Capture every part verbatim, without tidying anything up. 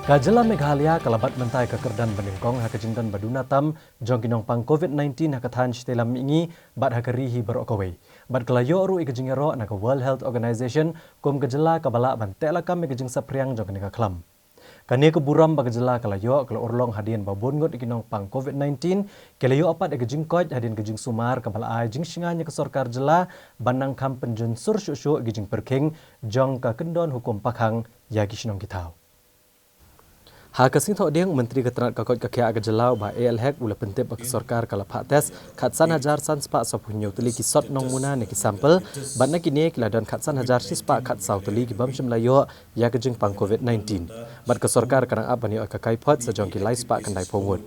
Ka jylla Meghalaya ka la bat mynta ïa ka kyrdan banyngkong ha ka jingdon ba duna tam jong ki nongpang covid nineteen ha ka thaiñ shatei lam mihngi bad ha ka ri hi baroh kawei. Bad ka la ïoh ruh ïa ka jingïaroh na ka World Health Organization kum ka jylla kaba lah ban teh lakam ïa ka jingsaphriang jong kane ka khlam. Kane ka burom ba ka jylla ka la ïoh ka la urlong hadien ba bun ngut ïa ki nongpang covid nineteen ki la ïoh pat ïa ka jingkoit hadien ka jingsumar kaba la ai jingshngaiñ ïa ka sorkar jylla ban nang kham pynjynsur shuh shuh ïa ka jingpyrkhing jong ka kyndon hukum pakhang ïa ki shnong ki thaw. Ha ka Sngi Thohdieng, u Myntri ka tnat ka koit ka khiah ka jylla u Bah A L Hek u la pyntip ba ka sorkar ka la phah test khatsan hajar san spah sawphew hynñiew tylli ki sot nongmuna ne ki sample, bad na kine ki la don khatsan hajar shi spah khatsaw tylli ki bym shym la ïoh ïa ka jingpang covid nineteen. Bad ka sorkar ka nang ap ban ïoh ïa ka kaiphod sa jong ki lai spah khyndaiphew ngut.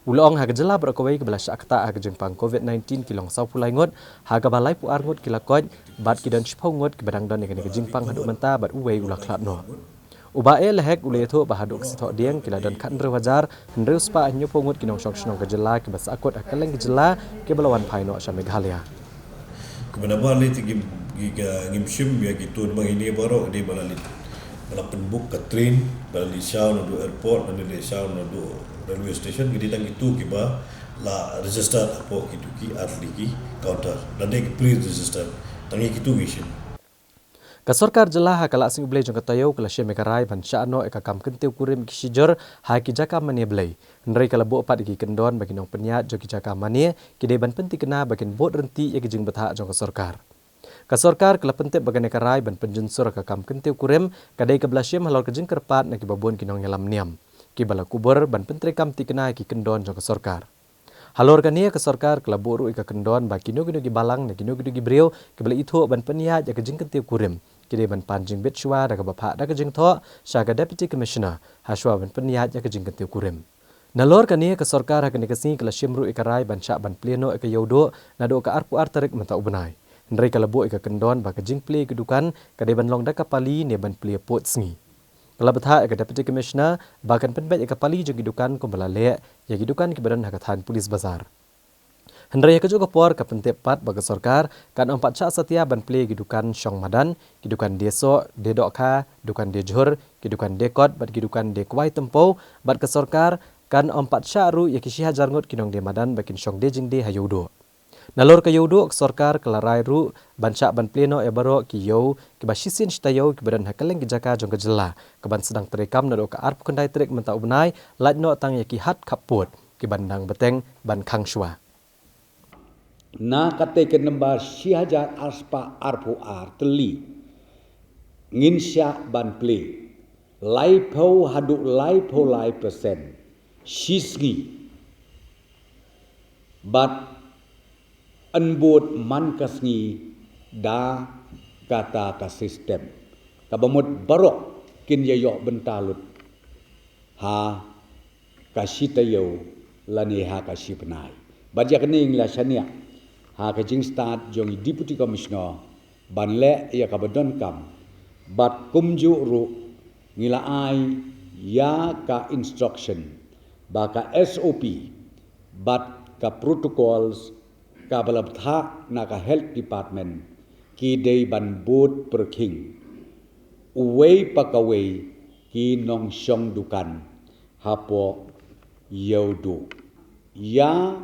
U la ong ha ka jylla baroh kawei kaba la shah ktah ha ka jingpang covid nineteen ki long sawphew lai ngut, ha kaba laiphew ar ngut ki la koit, bad ki don shiphew ngut kiba dang don ïa kane ka jingpang haduh mynta bad uwei u la khlad noh. U Bah A L Hek u la ïathuh ba haduh ka Sngi Thohdieng ki la don khathynriew hajar hynriew spah hynñiewphew ngut ki nongshong shnong ka jylla kiba sahkut ha kylleng ka jylla kiba la wan phai noh sha Meghalaya. Kumba naba lei te ngim, ngi ka, ngim shim ïa kito namar ine baroh ka dei ba la leit, ba la pynbook ka train, ba la leit shaw naduh airport, lane leit shaw naduh railway station, ki dei tang kito kiba la register hapoh kito ki artylli ki counter. Lane ki pre-register. Tang ïa kito ngi shim. Ka sorkar jylla ha ka Lad Sngi U Blei jong ka taïew ka la shim ïa ka rai ban shah noh ïa ka kam kyntiew kurim ki shijur ha ki jaka mane blei. Hynrei ka la buh pat ïa ki kyndon ba ki nongpynïaid jong ki jaka mane ki dei ban pynthikna ba kin bud ryntih ïa ki jingbthah jong ka sorkar. Ka sorkar ka la pyntip ba kane ka rai ban pynjynsur ïa ka kam kyntiew kurim ka dei kaba la shim halor ka jingkyrpad na kiba bun ki nongïalam niam kiba la kubur ban pyntreikam thikna ïa ki kyndon jong ka sorkar. Halor kane ka sorkar ka la buh ruh ïa ka kyndon ba kino kino ki balang ne kino kino ki briew kiba la ithuh ban pynïaid ïa ka jingkyntiew kurim ki dei ban pan jingbit shuwa da kaba phah da ka jingthoh sha ka Deputy Commissioner ha shuwa ban pynïaid ïa ka jingkyntiew kurim. Nalor kane ka sorkar ha kane ka sngi ka la shim ruh ïa ka rai ban shah ban plie noh ïa ka Ïewduh naduh ka arphew ar tarik mynta u bnai. Hynrei ka la buh ïa ka kyndon ba ka jingplie ïa ki dukan ka dei ban long da ka pali ne ban plie pud sngi. Ka la bthah ïa ka Deputy Commissioner ba kan pynbeit ïa ka pali jong ki dukan kumba la leh ïa ki dukan kiba don ha ka thaiñ Police Bazar. Hynrei ha kajuh ka por ka pyntip pat ba ka sorkar kan ym pat shah satia ban plie ïa ki dukan shong madan, ki dukan die soh, die dohkha, dukan die jhur, ki dukan die kot bad ki dukan die kwai tympew, bad ka sorkar kan ym pat shah ruh ïa ki shi hajar ngut ki nongdie madan ba kin shong die jingdie ha Ïewduh. Nalor ka Ïewduh ka sorkar ka la rai ruh ban shah ban plie noh ïa baroh ki ïew kiba shisien shi taïew kiba don ha kylleng ki jaka jong ka jylla, kaban sdang treikam naduh ka arphew khyndai tarik mynta u bnai, lait noh tang ïa ki hat khappud kiban dang bteng ban khang shuwa. Na katei ka nambar shi hajar ar spah arphew ar tylli ngin shah ban plie laiphew haduh laiphew lai percent shi sngi. Bad yn bud man ka sngi da kata ka system kaba mut baroh kin ïa ïoh bynta lut ha ka shi taïew lane ha ka shi bnai. Bad ïa kane ngi la shaniah ha ka jingstad jong i Deputy Commissioner ban leh ïa kaba donkam. Bad kumjuh ruh ngi la ai ïa ka instruction ba ka S O P bad ka protocols kaba la bthah na ka Health Department ki dei ban bud pyrkhing uwei pa kawei ki nongshong dukan hapoh Ïewduh. Ïa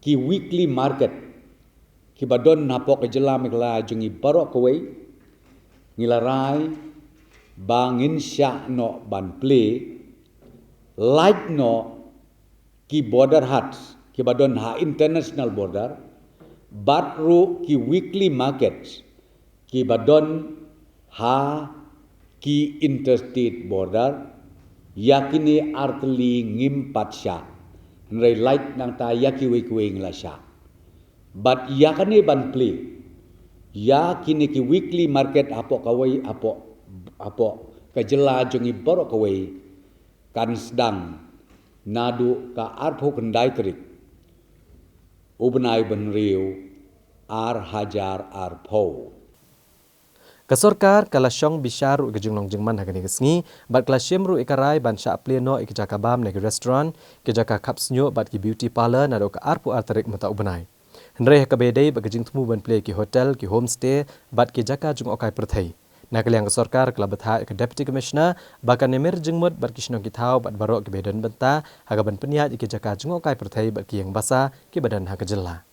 ki weekly market kiba don hapoh ka jylla Meghalaya jong ngi baroh kawei, ngi la rai ba ngin shah noh ban plie, lait noh ki border hats kiba don ha international border, bad ruh ki weekly markets kiba don ha ki interstate border, ïa kine artylli ngim pat shah. Hynrei lait nangta ïa kiwei kiwei ngi la shah. Bad ïa kane ban plie ïa kine ki weekly market hapoh kawei, hapoh, hapoh ka jylla jong ngi baroh kawei, kan sdang naduh ka arphew khyndai tarik u bnai ba hynriew ar hajar arphew. Ka sorkar ka la shong bishar ruh ïa ka jinglong jingman ha kane ka sngi, bad ka la shim ruh ïa ka rai ban shah plie noh ïa ki jaka bam ne ki restaurant, ki jaka khap shñiuh bad ki beauty parlour naduh ka arphew ar tarik mynta u bnai. Hynrei ha kaba ïadei bad ka jingthmu ban plie ïa ki hotel, ki homestay bad ki jaka jngohkai pyrthei, Na ka liang ka sorkar ka la bthah ïa ka Deputy Commissioner ba kan ïamir jingmut bad ki shnong ki thaw bad baroh kiba ïadon bynta ha kaban pynïaid ïa ki jaka jngohkai pyrthei bad ki ïing basa kiba don ha ka jylla.